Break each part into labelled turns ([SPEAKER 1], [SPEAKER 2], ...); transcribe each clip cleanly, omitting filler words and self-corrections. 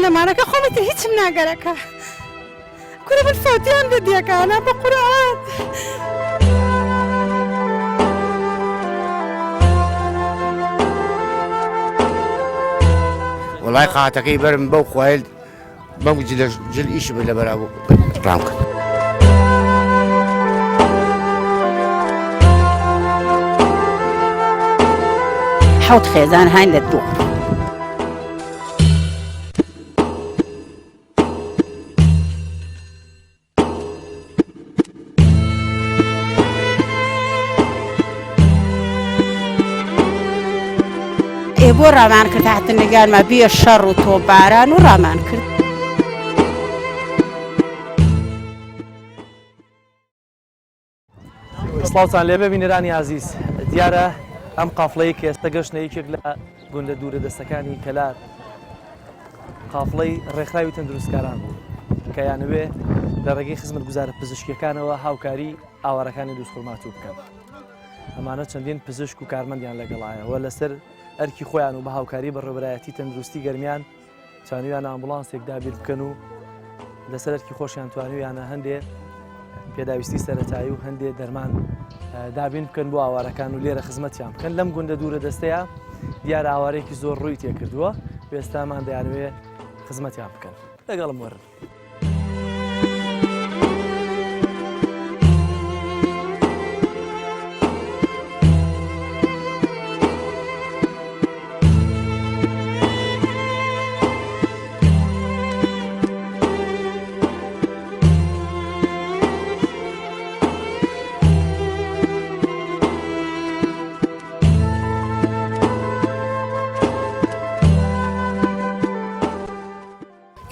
[SPEAKER 1] بنەماڵەکە خۆم ئیتر هیچم ناگەرەکە کورە من فەوتیان لە دیەکانە بە قورئان.
[SPEAKER 2] وەڵای قاتەکەی بەرم بەو خوایل بەم جلە جل ئیش بە لەبەرا بوو ڕام کرد.
[SPEAKER 3] حەوت خێزان هاین لە دوو. ئێ بۆ ڕامان کرد هاتن لەگەڵما بیە شەڕ و تۆپباران و ڕامان کرد.
[SPEAKER 4] سڵاوتان لێبێ بینەرانی ئازیز دیارە ئەم قافڵەی کە ئێستا گەشتە یەکێک لە گوندە دوورە دەستەکانی کەلار قافڵەی ڕێکخراوی تەندروستکاران بوو کە یانەوێ لە ڕێگەی خزمەتگوزارە پزیشکیەکانەوە هاوکاری ئاوارەکانی دووسخورماتوو بکەن ئەمانە چەندین پزیشک و کارمەندیان لەگەڵایە و لەسەر ئەرکی خۆیان و بە هاوکاری بەڕێوەبەرایەتی تەندروستی گەرمیان توانیویانە ئامبوڵانسێک دابین بکەن و لەسەر ئەرکی خۆشیان توانیویانە هەندێ پێداویستی سەتایی و هەندێ دەرمان دابین بکەن بۆ ئاوارەکان و لێرە خزمەتیان بکەن لەم گوندە دوورە دەستەیە دیار ئاوارێکی زۆر ڕووی تێکردووە وێستامان دەیانوێ خزمەتیان بکەن لەگەڵم وەرن.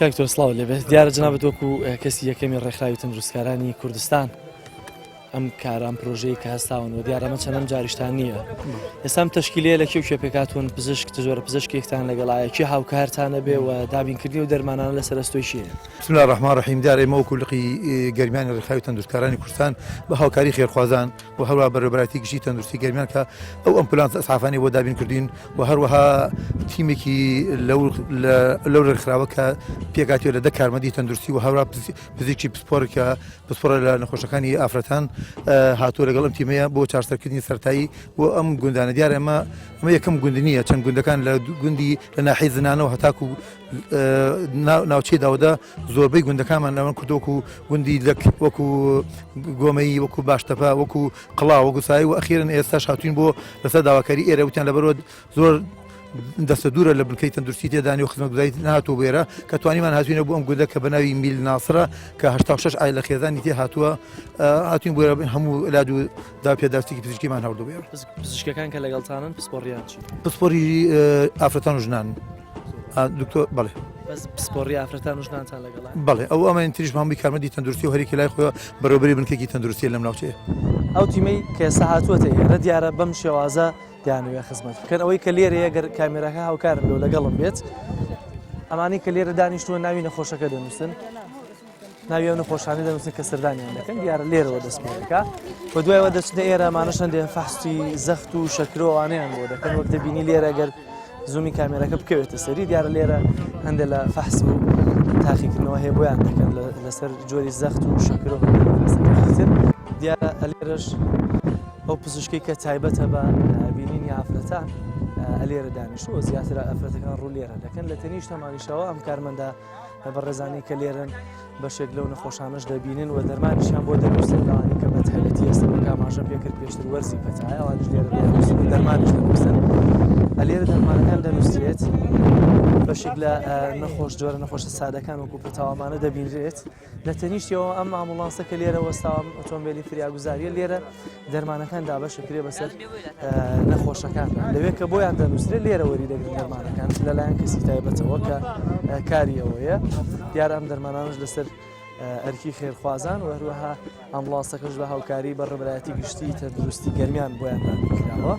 [SPEAKER 4] کاک تۆ سڵاو لێبێت دیارە جنابەت وەکو کەسی یەکەمی ڕێکخراوی تەندروستکارانی کوردستان ئەم کارە ئەم پرۆژەیە کە هەستاون و دیارە ئەمە چەندەم جاریشتان نییە ئێستا ئەم تەشکیلەیە لە کێ و کێ پێکهاتوون پزیشک جۆرە پزیشکێکتان لەگەڵایە کێ هاوکارتانە بێ و دابینکردنی و دەرمانانە لەسەر ئەستۆی کێیە؟
[SPEAKER 5] بسم اللە الرحمن الرحیم دیارە ئێمە وەکو لقی گەرمیانی ڕێکخراوی تەندروستکارانی کوردستان بە هاوکاری خێرخوازان و هەروەها بەڕێوەبەرایەتی گشتی تەندروستی گەرمیان کە ئەو ئەمپولانس ئەسعافانەی بۆ دابین کردین و هەروەها تیمێکی لەو لەو ڕێکخراوە کە پێکهاتووە لە دە کارمەندی تەندروستی و هەروەها پزیشکی پسپۆڕ کە پسپۆڕە لە نەخۆشەکانی ئافرەتان هاتووە لەگەڵ ئەم تیمەیە بۆ چارەسەرکردنی سەرەتایی بۆ ئەم گوندانە دیارە ئەمە ئەمە یەکەم گوند نییە چەند گوندەکان لە گوندی لە ناحیەی زنانەوە هەتاکو ناوچەی داوەدا زۆربەی گوندەکانمان لەوان کردووە وەکو گوندی لەک وەکو گۆمەیی وەکو باشتەپە وەکو قڵا وەکو سای و ئەخیرن ئێستاش هاتوین بۆ لەسەر داواکاری ئێرە وتیان لەبەرەوە زۆر دەستە دوورە لە بنکەی تەندروستی تێدانی و خزمەتگوزاری نهاتوو بۆ ئێرە کە توانیمان هاتوینە بۆ ئەم گوندە کە بە ناوی میل ناسرە کە 86 ئای لە خێزانی تێ هاتووە هاتوین بۆ هەموو لاد و دا پێداویستێکی پزیشکیمان هەوردو بێ
[SPEAKER 4] پزیشکەکان کە لەگەڵتانن پسپۆڕیان چی
[SPEAKER 5] پسپۆری ئافرەتان و ژنان دکتۆر بەڵێ
[SPEAKER 4] بەس پسپۆڕی ئافرەتان و ژنانتان لەگەڵە
[SPEAKER 5] بەڵێ ئەو ئەمە تریش هەمووی کارمەندی تەندروستی و هەرێکی لای خۆی بەڕێوەبەری بنکێکی تەندروستی لەم ناوچەیە
[SPEAKER 4] ئەو تیمەی کە ئێستا هاتووەتە ئێرە دیارە بەم شێوازە دەیانەوێت خزمەت بکەن ئەوەی کە لێرەیە گەر کامێراکە هاوکارم بێ و لەگەڵم بێت ئەمانەی کە لێرە دانیشتووە ناوی نەخۆشەکە دەنووسن ناوی ئەو نەخۆشانە دەنووسن کە سەردانیان دەکەن دیارە لێرەوە دەست پێ دەکا و دوایەوە دەچنە ئێرە ئەمانەش هەندێ فەحسی زەخت و شەکرە و ئەوانەیان بۆ دەکەن وەک دەبینی لێرە گەر زوومی کامێرەکە بکەوێتە سەری دیارە لێرە هەندێک لە فەحس و تاقیکردنەوە هەیە بۆیان دەکەن لەسەر جۆری زەخت و شەکرە و هەندێک لە فەحسەکانی تر دیارە لێرەش ئەو پزیشکەی کە تایبەتە بە بینینی ئافرەتان لێرە دانیشتووە زیاتر ئافرەتەکان ڕوو لێرە دەکەن لە تەنیشت هەمانیشەوە ئەم کارمەندە بەڕێزانی کە لێرن بەشێک لەو نەخۆشانەش دەبینن و دەرمانیشیان بۆ دەنووسن لەوانی کە بە تایبەتی ئێستا وەک ئاماژەم پێکرد پێشتر وەرزی پەتایە ئەوانیش لێرە دەنووسن و دەرمانیش دەنووسن لێرە دەرمانەکان دەنووسرێت بەشێک لە نەخۆش جۆرە نەخۆشە سادەکان وەکو پەتاوامانە دەبینرێت لە تەنیشتەوە ئەم ئاموڵانسە کە لێرە وەستاوە ئۆتۆمبیلی فریاگوزاریە لێرە دەرمانەکان دابەشەکرێ بەسەر نەخۆشەکان لەوێ کە بۆیان دەنووسرێت لێرە وەری دەگرن دەرمانەکان لەلایەن کەسی تایبەتەوە کە کاری ئەوەیە دیار ئەم دەرمانانش لەسەر ئەرکی خێرخوازان و هەروەها ئامبڵانسەکەش بە هاوکاری بەڕێوەبەرایەتی گشتی تەندروستی گەرمیان بۆیان دابینکراوە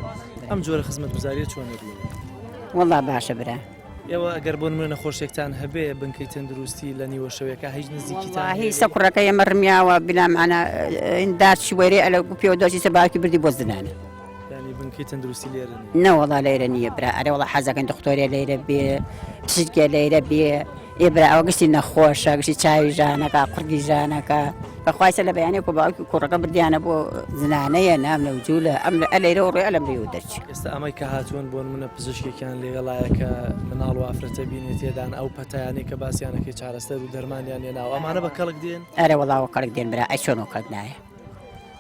[SPEAKER 4] ئەم جۆرە خزمەتگوزاریە چۆن دەبینن؟
[SPEAKER 3] وەڵا باشە برا
[SPEAKER 4] ئێوە ئەگەر بۆ نمونە نەخۆشێکتان هەبێ بنکەی تەندروستی لە نیوە شەوێکا هیچ نزیکیتان
[SPEAKER 3] وەڵاهی سە کوڕەکە ئێمە ڕمیاوە بلا معنا دار چی وەرێ ئەلە گوپیەوە دۆزی سە باوکی بردی بۆ زنانە
[SPEAKER 4] یانی بنکەی تەندروستی لێرە نییە
[SPEAKER 3] نەوەڵا لێرە نییە برا ئەرێ وەڵا حەزەکەن دختۆرێ لێرە بێ پزیشکێ لێرە بێ. ئێ برا ئەوە گشتی نەخۆشە گشتی چاوی ژانەکە قوڕگی ژانەکە بەخوای سەر لە بەیانێک و باوکی کوڕەکە بردیانە بۆ زنانەیە نام لە وجولە ئەم لە ئەلەیرەوە ڕۆی ئەلەم لێوە دەرچی.
[SPEAKER 4] ئێستا ئەمەی کە هاتوون بۆ نمونە پزیشکێکیان لێگەڵایە کە مناڵ و ئافرەتە بینێ تێدان ئەو پەتایانەی کە باسیانەکەی چارەسەر و دەرمانیان لێناوە ئەمانە بە کەڵک دێن؟
[SPEAKER 3] ئەرێ وەڵا وە کەڵک دێن برا ئەی چۆن وە کەڵک نایە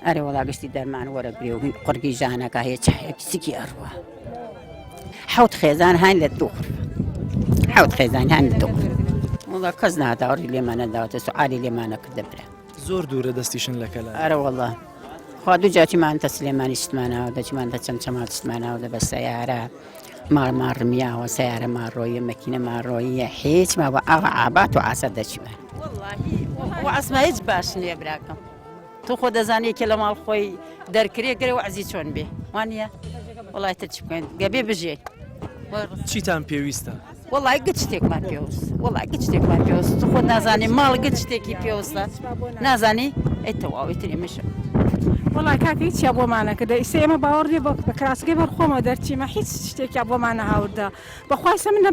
[SPEAKER 3] ئەرێ وەڵا گشتی دەرمان وەرەگرێ و هین قوڕگی ژانەکە هەیە چایەکی سکی ئەڕوا حەوت خێزان هاین لە دوو غرفە حەوت خێزان هاین لە دوو غرفە وەڵا کەس ناداوەڕی لێمان نەداوەتە سوعالی لێمان نەکردە برا
[SPEAKER 4] زۆر دوورە دەستیشن لە کەلار.
[SPEAKER 3] ئەرە وەڵا خوا دوو جار چیمان تە سلێمانی شتماناوە دەچیمان تە چەمچەماڵ شتماناوە دە بە سەیارە ماڵمان ڕمیاوە سەیارە ما ڕۆیە مەکینە ما ڕۆیە هیچ ما بە ئاوا عابات و عاسەر دەچیمان.
[SPEAKER 6] وەڵاهی وەعزما هیچ باش نییە براکەم تۆ خۆ دەزانی یەکێ لە ماڵ خۆی دەرکرێ گەرێ وەعزی چۆن بێ وانە وەڵای تر چ بکەین گەبێ بژێ
[SPEAKER 4] چیتان پێویستە؟
[SPEAKER 6] وەڵای گچ شتێکمان پێوست وەڵای گچ شتێکمان پێوست تو خۆت نازانی ماڵ گچ شتێکی پێوستە نازانی ئەی تەواوی تر ئێمەش
[SPEAKER 1] وەڵای کاکە هیچیا بۆمان نەکردە ئیسە ئێمە باوەڕ نیە بە کراسەکەی بەر خۆمەوە دەرچیمە هیچ شتێکیا بۆمان نەهاوردە بەخوا ئیسە من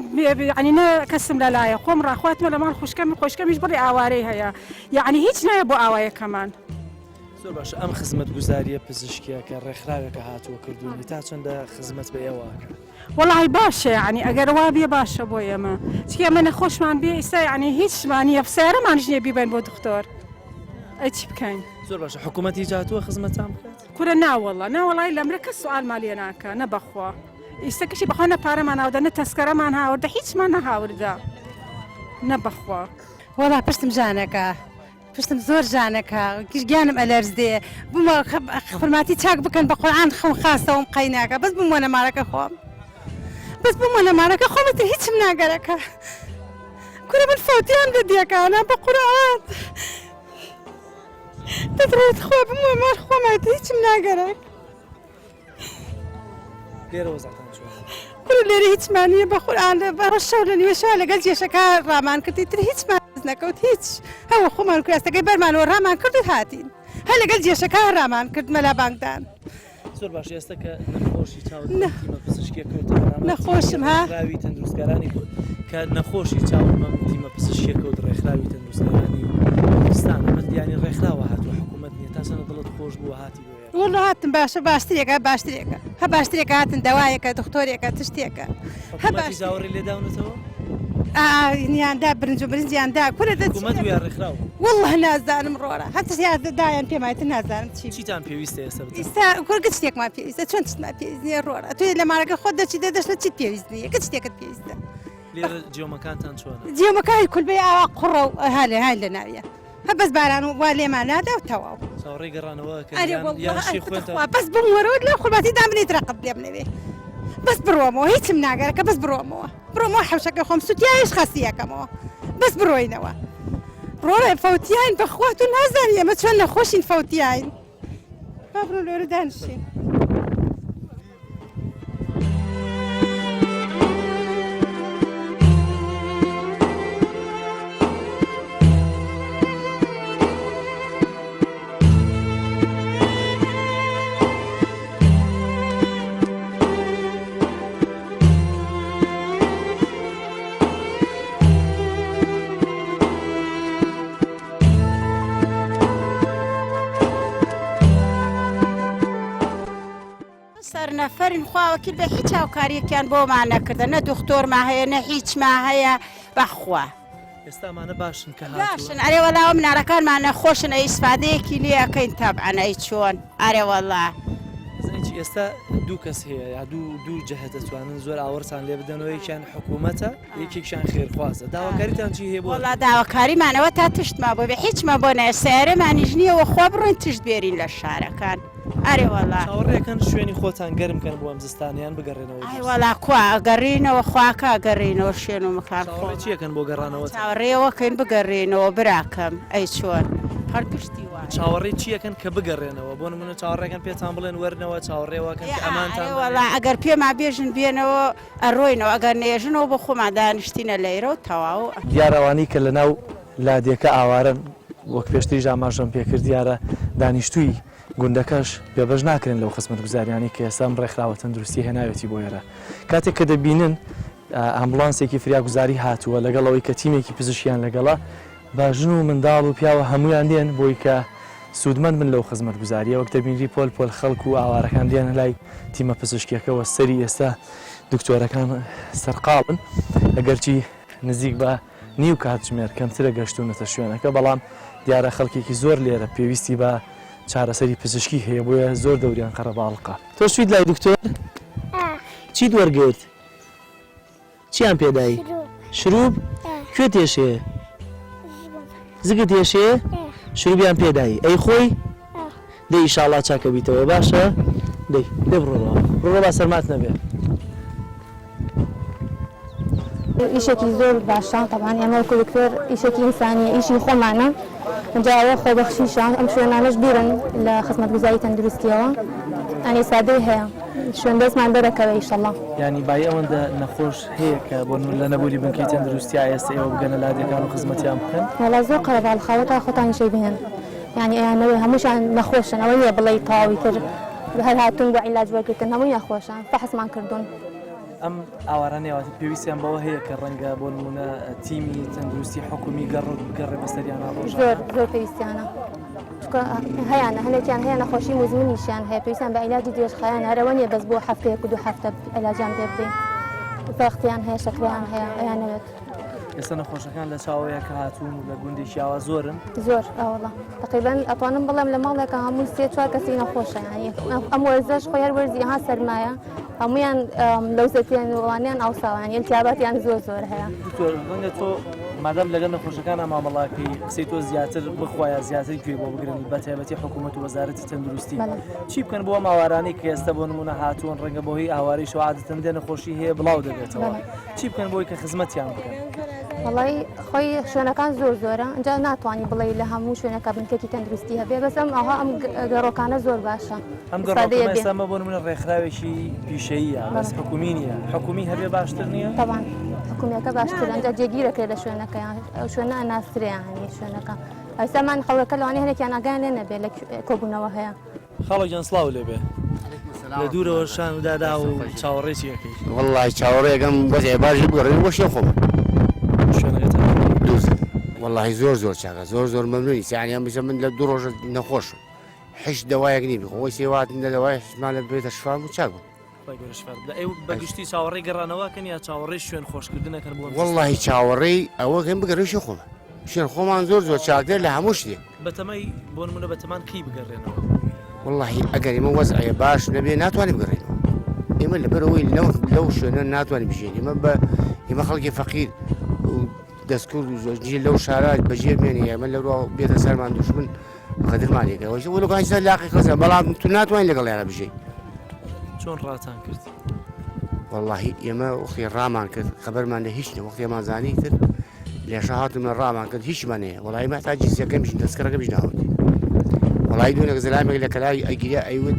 [SPEAKER 1] یعنی نە کەسم لەلایە خۆم ڕاخواتمە لە ماڵ خوشکەم خۆشکەمیش بڕی ئاوارەی هەیە یعنی هیچ نایە بۆ ئاوایەکەمان.
[SPEAKER 4] زۆر باشە ئەم خزمەتگوزاریە پزیشکیە کە ڕێکخراوێکە هاتووە کردوونی تا چەندە خزمەت بە ئێوە ئەکات؟
[SPEAKER 1] وەڵاهی باشە یەعنی ئەگەر وابێ باشە بۆ ئێمە چونکە ئێمە نەخۆشمان بێ ئیستا یەعنی هیچمان نییە سەیارەمانیش نییە بیبەین بۆ دختۆر ئەی چی بکەین؟
[SPEAKER 4] زۆر باشە حکوومەت هیچ هاتووە خزمەتان بکات؟
[SPEAKER 1] کورە ناوەڵا ناوەڵای لەمرە کەس سوالمان لێ ناکا نە بەخوا ئیستا کەشی بەخوا نە پارەمان هاوردە نە تەسکەرەمان هاوردە هیچمان نەهاوردە نە بەخوا.
[SPEAKER 7] وەڵا پشتم ژانەکا پشتم زۆر ژانەکا گشت گیانم ئەلەرزێ بوومە خورماتی چاک بکەن بە قورعان خەم خاستەوەم قەیناکە بەس بوومە لە ماڵەکە خۆم بەس بوومە لە ماڵەکە خۆم تر هیچم ناگەرەکە کورە من فەوتیان لە دیەکانە بە قورعان دەتڕێت خۆ بموە ماڵ خۆمە هیچم ناگەرەک
[SPEAKER 4] لێرە وەزعتان چۆنە؟
[SPEAKER 7] کوڕە لێرە هیچمان نییە بە قورئان بە شەو لە نیوەشەوە لەگەڵ جێشەکە ڕامان کردی تر هیچمان دەست نەکەوت هیچ هەوە خۆمان کراستەکەی بەرمانەوە ڕامان کرد و هاتین هەر لەگەڵ جێشەکە ڕامان کرد مەلا بانگدان.
[SPEAKER 4] زۆر باش ئێستا کە نەخۆشی چاوت تیمە پزیشکیە کەوتە بەرامبەر
[SPEAKER 7] نەخۆشم ها
[SPEAKER 4] ڕێکخراوی تەندروستکارانی کە نەخۆشی چاوت بەم تیمە پزیشکیە کەوت ڕێکخراوی تەندروستکارانی کوردستان ئەمە دیانی ڕێکخراوە هاتووە حکوومەت نییە تا چەندە دڵت خۆش بووە هاتی بۆ
[SPEAKER 7] وەڵا هاتم باشە باشترێکە باشترێکە هە باشترێکە هاتن دەوایەکە دختۆرێکە تشتێکە
[SPEAKER 4] هە باش داوەڕی لێداونەتەوە
[SPEAKER 7] نیاندا برنج و برنجیان دا کورە دە
[SPEAKER 4] حکومەت و یا ڕێکخراو
[SPEAKER 7] والله نازانم ڕۆڵە هەر تشتیان دایان پێمایتر نازانم چی
[SPEAKER 4] چیتان پێویستە ئێستا بتان
[SPEAKER 7] ئێستا کورە گچ شتێکمان پێویستە چۆن چتمان پێویست نییە ڕۆڵە تۆ لە ماڵەکە خۆت دەچی دە دەشتە چیت پێویست نییە گچ شتێکت پێویستە
[SPEAKER 4] لێرە جێمەکانتان چۆنە
[SPEAKER 7] جێمەکانی کولبەی ئاوا قوڕە و ها لێ ها لە ناویە هە بەس باران و وا لێمان نادا و تەواو.
[SPEAKER 4] چاوەڕێی گەڕانەوە ئەکەن
[SPEAKER 7] ئەرێ
[SPEAKER 4] یان یان
[SPEAKER 7] وەڵڵا
[SPEAKER 4] شی خوێنتان
[SPEAKER 7] بەخوا بەس بموەرەوە لەو خورماتی دامنێت ڕقت لێم نەبێ بەس بڕۆمەوە هیچم ناگەرەکە بەس بڕۆمەوە بڕۆمەوە حەوشەکە خۆم سوتیایش خەستی ئەکەمەوە بەس بڕۆینەوە ڕۆڵێ فەوتیاین بەخوا تۆ نازانی ئێمە چۆن نەخۆشین فەوتیاین با بڕۆ لۆرە دانیشین.
[SPEAKER 3] سەر نەفەرین خوا وەکیل بێ هیچ هاوکاریەکیان بۆمان نەکردە نە دختۆرما هەیە نە هیچما هەیە بەخوا.
[SPEAKER 4] ئێستا ئەمانە باشن کە هاتوون؟
[SPEAKER 3] باشن ئەرێ وەڵا ئەو مناڵەکانمان نەخۆشن ئەی ئیسفادەیەکی لێ ئەکەین تەبعەن ئەی چۆن ئەرێ وەڵا.
[SPEAKER 4] ئەزانی چی ئێستا دوو کەس هەیە یا دوو دوو جەهە دەتوانن زۆر ئاوڕتان لێ بدەنەوە یەکیان حکوومەتە یەکێکیان خێرخوازە داواکاریتان چی هەیە بۆ
[SPEAKER 3] وەڵا داواکاریمان ئەوە تا تشتمان بۆ بێ هیچمان بۆ نایە سەیارەمانیش نییە وە خوا بڕۆین تشت بێرین لە شارەکان ئەرێ وەڵا.
[SPEAKER 4] چاوەڕێکەن شوێنی خۆتان گەرم کەن بۆ ئەم زستانە یان بگەڕێنەوە
[SPEAKER 3] ئای وەڵا کوا ئەگەڕینەوە خواکە ئەگەڕینەوە شوێن و مکان خۆ.
[SPEAKER 4] چاوەڕێ چی ئەکەن بۆ گەڕانەوەتان؟
[SPEAKER 3] چاوەڕێ ئەوەکەین بگەڕێینەوە براکەم ئەی چۆن هەر گشتی وایە.
[SPEAKER 4] چاوەڕێی چی ئەکەن کە بگەڕێنەوە بۆ نمونە چاوەڕێکەن پێتان بڵێن وەرنەوە چاوەڕێ ئەوەکەن کە ئەمانتان
[SPEAKER 3] ئەرێ وەڵا ئەگەر پێمان بێژن بێنەوە ئەڕۆینەوە ئەگەر نەیەژنەوە بۆ خۆمان دانیشتینە لەیرە و تەواو.
[SPEAKER 4] دیارە ئەوانەی کە لەناو لادێکە ئاوارەن وەک پێشتریش ئاماژەم پێکرد دیارە دانیشتووی گوندەکەش بێبەش ناکرێن لەو خزمەتگوزاریانەی کە ئێستا ئەم ڕێکخراوە تەندروستیە هێناوێتی بۆ ئێرە کاتێک کە دەبینن. ئامبولانسێکی فریاگوزاری هاتووە لەگەڵ ئەوەی کە تیمێکی پزیشکیان لەگەڵە بە ژن و منداڵ و پیاوە هەموویان دێن بۆی کە سوودمەند بن لەو خزمەتگوزارییە وەک دەبینری پۆل پۆل خەڵک و ئاوارەکان دێنە لای تیمە پزیشکیەکەوە سەری ئێستا دکتۆرەکان سەرقاڵن ئەگەرچی نزیک بە نیو کاتژمێر کەمترە گەشتونەتە شوێنەکە بەڵام دیارە خەڵکێکی زۆر لێرە پێویستی بە چارەسەری پزیشکی هەیە بۆیە زۆر دەوریان قەرەباڵقە. تۆ چویت لای دکتۆر؟ چیت وەرگرت؟ چیان پێدای؟ شروب؟ کوێت ئێشێ؟ زگت ئێشێ؟ شروبیان پێدای ئەی خۆی؟ دەی ئیشاڵا چاکە بیتەوە باشە؟ دەی دەی بڕۆڕەوە بڕۆ با سەرمات نەبێ.
[SPEAKER 8] ئیشێکی زۆر باشە تەبعەن ئێمە وەکو دکتۆر ئیشێکی ئینسانیە ئیشی خۆمانە جا ئەوە خۆبەخشیشە ئەم شوێنانەش دوورن لە خزمەتگوزاری تەندروستیەوە ئەنی سادەی هەیە شوێن دەستمان دەرەکەوێ ئیشەڵا.
[SPEAKER 4] یانی بایی ئەوەندە نەخۆش هەیە کە بۆ نمونە لە نەبوونی بنکەی تەندروستیا ئێستا ئێوە بگەنە لادێکان و خزمەتیان بکەن؟
[SPEAKER 8] وەڵا زۆر قەرەباڵخە وەتا خۆتانیش ئەیبینن یانی ئەیانەوێ هەمووشیان نەخۆشن ئەوە نیە بڵێی تەواوی تر هەر هاتوون بۆ عیلاج وەرگرتن هەمووی نەخۆشە فەحسمان کردوون.
[SPEAKER 4] ئەم ئاوارانەی واتە پێویستیان بەوە هەیە کە ڕەنگە بۆ نمونە تیمی تەندروستی حکومی گەڕ بگەڕێ بەسەریانە ڕۆژانە؟
[SPEAKER 8] زۆر زۆر پێویستیانە چونکە هەیانە هەنێکیان هەیە نەخۆشی موزمنیشیان هەیە پێویستیان بە عیلاجی درێژخایەن هەرەوە نییە بەس بۆ هەفتەیەک و دوو هەفتە عیلاجیان پێ بدەین زەختیان هەیە شەکرەیان هەیە ئەیانەوێت.
[SPEAKER 4] ئێستا نەخۆشەکان لە چاوەیە کە هاتوون و لە گوندێکی ئاوا زۆرن؟
[SPEAKER 8] زۆر ئەوەڵا تقریبا ئەتوانم بڵێم لە ماڵێکە هەمووی سێ چوار کەسی نەخۆشە یانی ئەم وەرزەش خۆی هەر وەرزی ها سەرمایە هەموویان لەوزەتیان و ئەوانیان ئاوساوە یانی التهاباتیان زۆر زۆر هەیە.
[SPEAKER 4] دکتۆر ڕەنگە تۆ مادام لەگەڵ نەخۆشەکانە مامەڵاکەی قسەی تۆ زیاتر بخوایە زیاتر گوێ بۆ بگرن بە تایبەتی حکوومەت و وەزارەتی تەندروستی چی بکەن بۆ ئەم ئاوارانەی کە ئێستا بۆ نمونە هاتوون ڕەنگە بەهۆی ئاوارەیشەوە عادەتەن دێ نەخۆشی هەیە بڵاو دەبێتەوە چی بکەن بۆی کە خزمەتیان بکەن؟
[SPEAKER 8] وەڵای خۆی شوێنەکان زۆر زۆرە ئینجا ناتوانانی بڵێ لە هەموو شوێنەکە بنکێکی تەندروستی هەبێ بەس ئەم ئەوها ئەم گەڕۆکانە زۆر باشە
[SPEAKER 4] ئەم گەڕۆکانە ئێستا ئەمە بۆ نمونە ڕێکخراوێکی پیشەییە بەس حکومی نییە حکومی هەبێ باشتر نییە؟
[SPEAKER 8] تەبان حکومیەکە باشترە ئینجا جێگیرەکرێت لە شوێنەکەیان ئەو شوێنە ئەناسرێ هەنی شوێنەکە ئەستا من خەڵکەکە لەوانەیە هەنێکیان ئاگایان لێ نەبێ لە کۆبوونەوە هەیە.
[SPEAKER 4] خاڵۆ گیان سڵاو لێ بێ لە دوورەوە شان و دادا و چاوەڕێی چی ئەکەی؟
[SPEAKER 2] وەڵڵاهی چاوەڕێ ئەکەم وەزعێ باش بگەڕێ بۆ شوێن خۆمان.
[SPEAKER 4] شوێنەکەتان
[SPEAKER 2] دووزە. وەڵڵاهی زۆر زۆر چاکە زۆر زۆر مەمنونی یانی ئەم بیسە من لە دوو ڕۆژە نەخۆشم حیچ دەوایەک نی بخۆم وەی سێواتن لە دەوای حیچمان لە بێتە شفام و چاک بووم.
[SPEAKER 4] خوای گەورە شفات بدا. ئێوە بە گشتی چاوەڕێی گەڕانەوە ئەکەن یا چاوەڕێی شوێن خۆشکردن ئەکەن بۆ ئەم
[SPEAKER 2] وەڵڵاهی چاوەڕێی ئەوە ئەکەین بگەڕێ شوێن خۆمان. شوێن خۆمان زۆر زۆر چاکترە لە هەموو شتێک.
[SPEAKER 4] بەتەمای بۆ نمونە بەتەمان کەی بگەڕێنەوە؟
[SPEAKER 2] وەڵڵاهی ئەگەر ئێمە وەزعێ باش نەبێ ناتوانین بگەڕێینەوە. ئێمە لەبەرئەوەی لەو لەو شوێنە ناتوانین بژین. ئێمە بە ئێمە خەڵکی فەقیر و دەستکورد و زۆر لەو شارە بەجێ بمێنێ ئێمە لەو بێتە سەرمان دوژمن غەدرمان لێکرد ئەوەش وەلو کان لاقی خەزە بەڵام تو ناتوانین لەگەڵیانە بژی.
[SPEAKER 4] چۆن ڕاتان کرد؟
[SPEAKER 2] وەڵڵاهی ئێمە وەختی ڕامان کرد خەبەرمان لە هیچ نیە وەختی ئەمان زانی تر لێشە هاتم لە ڕامان کرد هیچمان هەیە وەڵی مە تا جیسەکەم ژن دەستکەرەکە بژناوت وەڵی دوونێک زلامێک لە کەلاوی ئەگیرە ئەیوت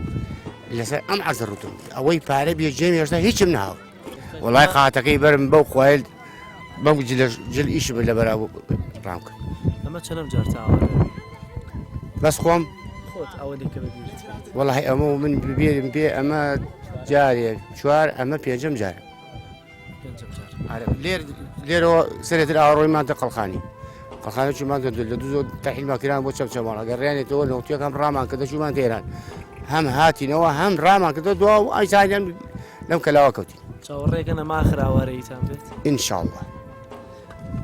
[SPEAKER 2] لەسەر ئەم عەرزە ڕوتم ئەوەی پارە بێ جێم هێشتا هیچم ناوە وەڵای قاتەکەی بەرم بەو خوایل بەم جل ئیشم لەبەرا بوو ڕام کرد.
[SPEAKER 4] ئەمە چەنەم جار تاوانە؟
[SPEAKER 2] بەس خۆم
[SPEAKER 4] خۆت ئەوە لێ کە بەبیرت بێت.
[SPEAKER 2] وەڵاهی ئەمە و من ببیرم بێ ئەمە جارێک چوار ئەمە پێنجەم جار.
[SPEAKER 4] پێنجەم جار.
[SPEAKER 2] ئارە لێر لێرەوە سەرێتر ئاوەڕۆیمان تە قەڵخانی. قەڵخانی چوومان تە لە دوو زۆر تەحیلمان کران بۆ چەمچەماڵ ئەگەر ڕیانێتەوە نەوتیەکەم ڕامان کردە چوومان تێران هەم هاتینەوە هەم ڕامان کردە دوا و ئەیزانیان لەم کەلاوە کەوتین.
[SPEAKER 4] چاوەڕێکەن ئەمە ئاخر ئاوارەییتان بێت؟
[SPEAKER 2] إن شاء الله.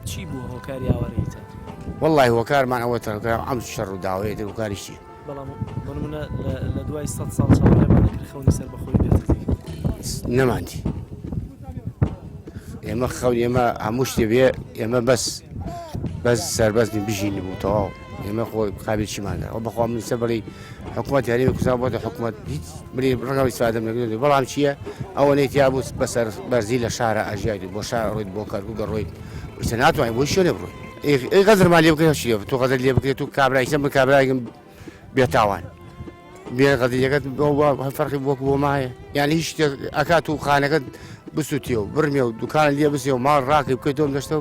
[SPEAKER 4] چی بووە هۆکاری ئاوارەییتان؟
[SPEAKER 2] وەڵڵاهی هۆکارمان ئەوە تەرکە ئەم شەڕ و داوەیە تر هۆکاری چییە؟
[SPEAKER 4] بەڵام بۆ نمونە لە دوای سەد ساڵ چاوەڕێمان دەکرد خەونی سەربەخۆیی بێتە دی.
[SPEAKER 2] نەماندی. ئێمە خەون ئێمە هەموو شتێ بێ ئێمە بەس بەس سەربەست بین بژین بوو تەواو ئێمە خۆ قابل چیمان ئەو بەخوا من سەر بڵێ حکوومەت هەرێمی کوردستان بۆتە حکوومەت هیچ بڵێ ڕەنگە ئیسفادەم نەکردو بەڵام چییە ئەوە نەیتیا بوو بەسەر بەرزی لە شارە ئەژیایت بۆ شار ڕۆیت بۆ کەرکوک ڕۆیت ئیستا ناتوانین بۆ شوێنێ بڕۆی ئەی غەدرمان لێ بکرێت چی تۆ غەدر لێ بکرێت و کابرای سەر من کابرایگم بێتاوان بێ غەدریەکەت فەرقی وەک بۆ مایە یان هیچ شتێک ئەکات و خانەکەت بسووتێ و بڕمێ و دوکان لێ بسێ و ماڵ ڕاکەی بکەیتەوە دەشتە.